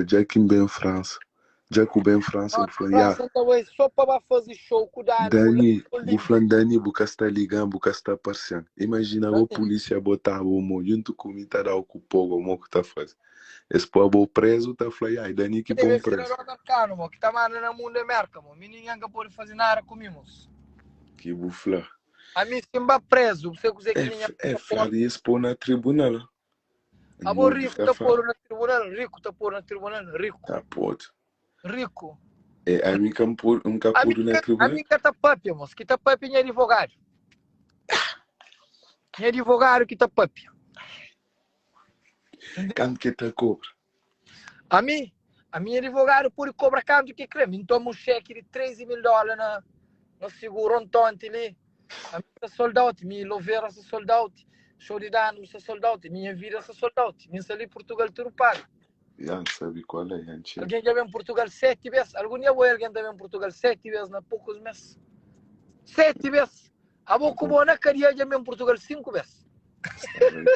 Dja ki N ben Fransa. Dja ku ben Fransa, Não, bu fla-m, ya. França nta bai só pa ba faze show ku Dani, ku Dani, ku bu Link. fla-m, Dani, bu ka sta liga-m, bu ka sta parse-m. Imajina bo Dani, pulísia bota-bu mô djuntu ku mi ta da-u ku pogo, mô ku ta faze? Es pô-bu prezu, ta fla, ya, é Dani ki debe pô-m ser prezu. cidadão americano, mo, ki ta manda na mundo é Merca, mo. Mi ninguém ka pode faze nada ku mi, mos. Ki bu fla? Ami si N ba prezu, bu sabe kuzê ki É, minha é pode fladu i es pô na tribunal. Abo N obi riku ta ta fla. podu na tribunal, riku ta podu na tribunal, riku. Ta podu. Riku. É, ami ka N podu, N ka Ami podu na ka, tribunal. ami ka ta papia, mos. Ki ta papia nha advogadu. Nha advogadu ki ta papia. Kantu ki ta kobra? Ami, ami nha advogadu pode kobra kantu ki kre. Mi N toma un xeki di 13 mil dóla na, na seguru ontonti li. Ami sta sold out, mi Lovera sta sold out, show di Dano sta sold out, minha vida sta sold out. Mi sta li Portugal tudu paga. Ya N sabe kual é, ya N txega. Algen dja ben Portugal 7 bes? Algun dia bo algen ta ben Portugal 7 bes na poucos mes? 7 bes! Abo ku bo na kadia dja ben Portugal 5 bes. Sta bem.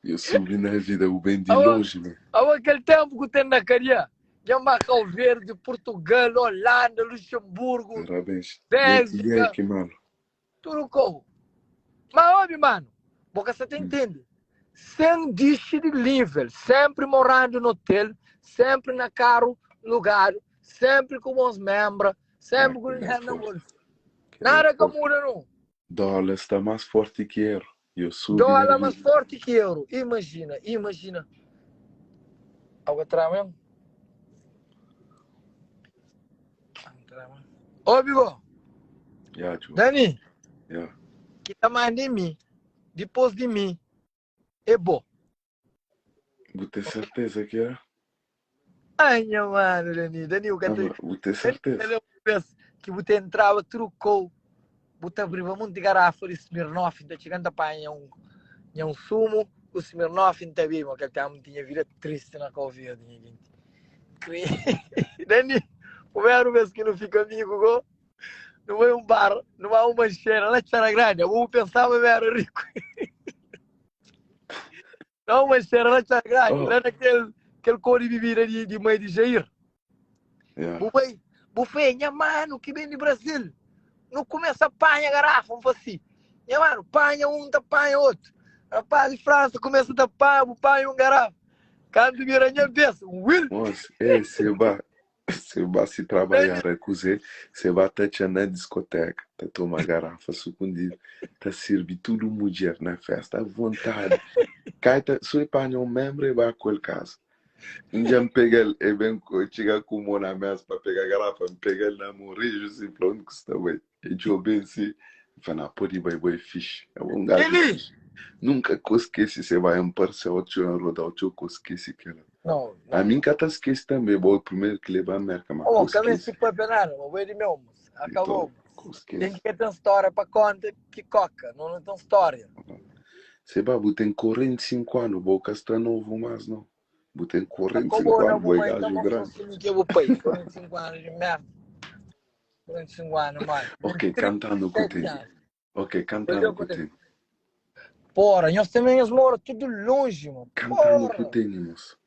Eu subi na vida, bu ben di Abo, longe, man. abo kel tempu ku ten na kadia, dja ba Cabo Verde, Portugal, Holanda, Luxemburgo, Parabéns. E aí, e aí Bélgica, que malo. tudo kou. Mas obi, mano, bo ka sa ta entende. Sem dixi di nível, sempre morando no hotel, sempre na carro lugado, sempre com bons membros, sempre com Kel é dinheiro na forte. bolsa. Kel é Nada ka forte. muda, não. Dólar sta más forti ki euro. Eu subi na Dólar más vida. forti ki euro. Imajina, imajina. Algo atrás mesmo? Obi go, Ya, Djo. Dani, Ya. ki ta manda em mi, dipôs di mi, é bo. Bu ten serteza ki é? Ai, nha mano, Dani, Dani, o ka Ah, ta, ma bu ten Dani, serteza? lembra uma vez que bu ta entraba trukou, bu ta abriba monti garrafa di Smirnoff, ta txiga ta panha un, nha un sumo ku Smirnoff ta bebe, ma kel tempu tinha vida triste na Cabo Verde, nha gente. Kre, Dani, primeiro vez que nu fica amigo go, nu vai um bar, nu vai uma mancheira lá Txara Grande, abo bu pensaba mi era rico. Não, mas era lá Txara Grande, Oh, lá naquele aquele cor de bebida de, de mãe de Jair. ya. Bu bai, bu fé, nha mano que vem de Brasil. Não começa a panha garrafa, um assim. Nha mano, panha um, ta panha outro. Rapaz de França começa a tapar, bu panha um garrafa. Quando vira nha vez, um Will. Moço, é, se ba, se ba se trabalhar é kuze, se ba ta txa na diskoteka, ta toma garrafa sukundidu, ta sirbi tudu mudjer na festa à vontade. Kai ta, so e panha un membro e ba ku el casa. Un dia N pega-l, e ben ku, txiga ku mo na mesa pa pega garrafa, N pega-l na mo riju si, fla undi ku sta bai. E djobe-m si, N fla, na pode bai, bo é fixi, abo é un gaju Ele! fixi. Nunka ku skese se bai N parse-u txeu, N roda-u txeu, ku skese kela. Não, não. Ami N ka ta skese tanbe, bo é primeru ki leba-m Merka, ma Oh, ku ka meste skese. papia nada, ma bo é di meu, moço. Acabou. Então, ku Tem skese. que ter história para conta que coca, não, não tem história. Seba, bu ten 45 anu, bo ka sta novu más, não. Bu ten Acabou 45 na anu, bu bo é mãe, tá gaju mostra grandi. assim que é o pai. 45 anos de merda. 45 anos, mano. Ok, kantu anu ku 37 ten? anos. Ok, kantu Valeu, anu ku ku ten? Porra, nós também nós mora tudo longe, mano. Kantu anu ku Porra. tene, moço?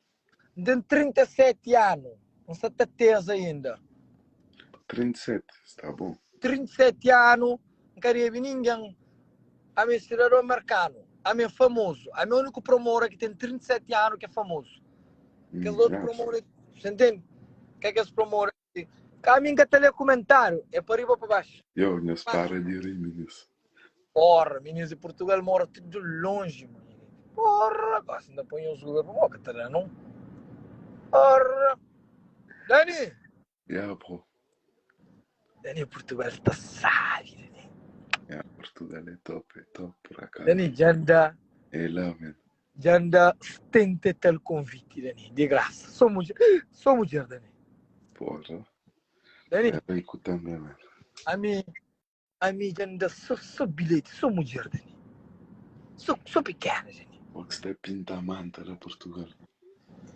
Tem 37 anos. Não está tesa ainda. 37, sta bom. 37 anos, não queria ver ninguém. A minha cidadão americano, a minha famoso, a minha único promotor que tem 37 anos que é famoso. Aquele outro Ya. promotor, você entende? Que é que esse promotor? Cá a mim que tá comentário, é para riba para baixo. Yo, nhos para di ri, minis. Porra, meninos de Portugal mora tudo longe, mano. Porra, quase ainda põe os Google para boca, tá dando um. Porra. Dani! Ya, bro. Dani, Portugal tá sabe, Dani. Ya, Portugal é top, é top, por acaso. Dani, já anda, É lá, man. já anda 70 e tal convite, Dani, de graça. Sou mulher, sou mulher, Dani. Porra. Dani, É rico também, man. a mim, a mim já anda só, só bilhete, sou mulher, Dani. Sou, sou pequena, Dani. O que está pinta a manta da Portugal.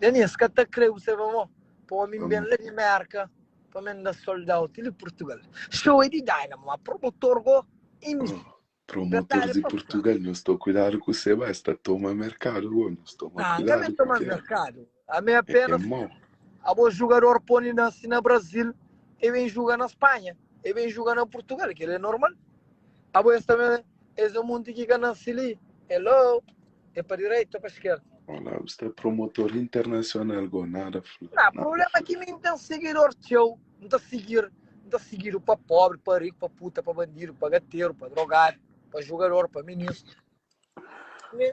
Dani, esse cara tá creu, você vai, Pô, mim bem Vamos. lá de Merca, para mim da sold out de Portugal. Show é de Dynamo, a promotor go, e Oh, Promotores Verdadi di pa fla. Portugal, nhos to kuidadu ku seba, es ta toma merkadu go, nhos toma Nah, nka kuidadu ben ku toma kel. merkadu. Ami É, é apenas mau. abo jugador poni nasi na Brasil e ben juga na Spanha, e ben juga na Portugal, kel é normal. Abo es também es é munti ki ka nasi li. Hello, é pa direita ou pa esquerda? Olá, bu sta promotor internacional go, nada fla, Nah, nada problema fla. ki mi n ten seguidor txeu, n ta sigir, n ta sigidu pa pobre, pa riku, pa puta, pa bandidu, pa gateru, pa drogadu, pa jugador, pa ministru. Mi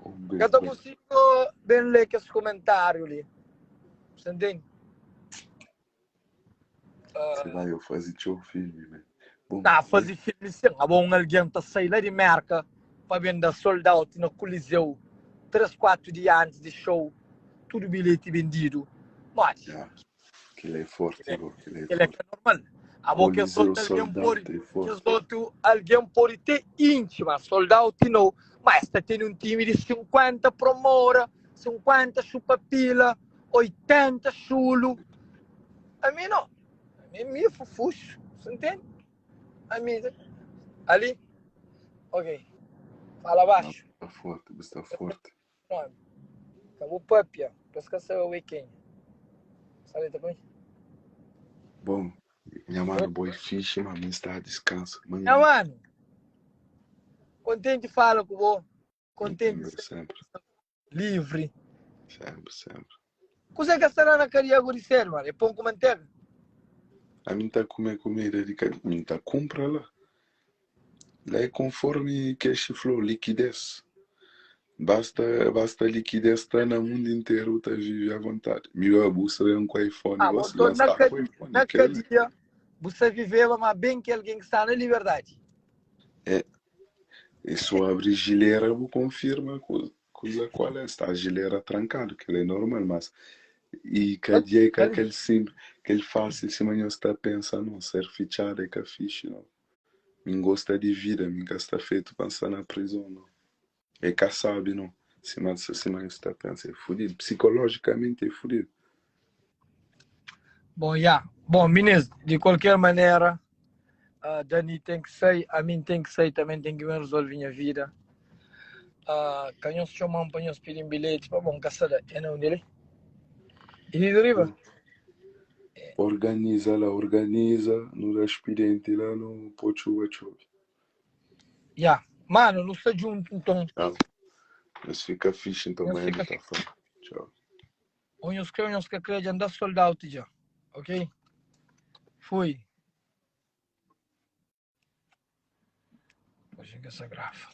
Um ka bes ta bai. konsigo ben lê kes komentáriu li. Você entende? Se vai eu faze txeu filme, man. Bom, Tá mi faze filme sim. Abo um alguém ta sai lá de Merca pa ben da sold out na Coliseu 3, 4 dia antes de show, tudo bilhete vendido. Modi? ya, kel é forte, go, kel é Kel é forte. ka normal. Abo kes Coliseu otu alguém sold pode, out é kes forte. otu alguém pode ter íntima, sold out não, mas ta tene um time de 50 promora, 50 chupa pila, 80 chulo. A mim não. A mim me fufuxo, você entende? A mim ali, ok. Fala Não, baixo. está forte, está forte. Nome. Ka bu papia, pa es ka sabe abo é kenha. Sabe ta poi? Bom, nha mano, bo é fixe, mas mi sta a descansa. Nha Manhã, mano, kontenti fala ku bo, mi kontenti também, ser sempre, livri. sempre, sempre. Kuzê ke sta la na kadia go di sedu, mano? É pon ku mantega? A mim tá comer comida de ca- mim tá compra lá. Lá é conforme cash flow, liquidez. Basta, basta liquidez tá na mundo inteiro, tá vive à vontade. Meu abuso é um com iPhone, Ah, bo gosto de nton na lançar com kadia, iPhone, na aquele. kadia bu sa viveba ma ben ki algen ki sta na liberdadi. É, e só abre gilera, bu confirma coisa qual é. Está a gilera trancado, que é normal, mas e cadeia é aquele simples, aquele fácil, se manhã está a pensar, não, ser fichado é que é fixe, não. Mim gosta de vida, mim cá está feito para estar na prisão, não. É cá sabe, não. Se mas se manhã está a pensar, é fudido. Psicologicamente é fudido. Bom, ya. Bom, minis, di kualker manera, uh, Dani ten ki sai, a mim ten ki sai também, ten ki ben resolve nha vida. Uh, ka nhos txoman pa nhos pidi bilhete, pa bom, ka sa da. É na undi li? E di riba? Organiza lá, organiza no da expediente lá no Pochuba Chobe. Ya. Mano, nu sta djuntu nton. Tchau. Nós fica fixe então, Nhos amanhã fika não tá falando. Tchau. Ou nhos kre ou nhos ka kre, dja N da sold out dja. Ok? Fui. Hoje que essa grafa.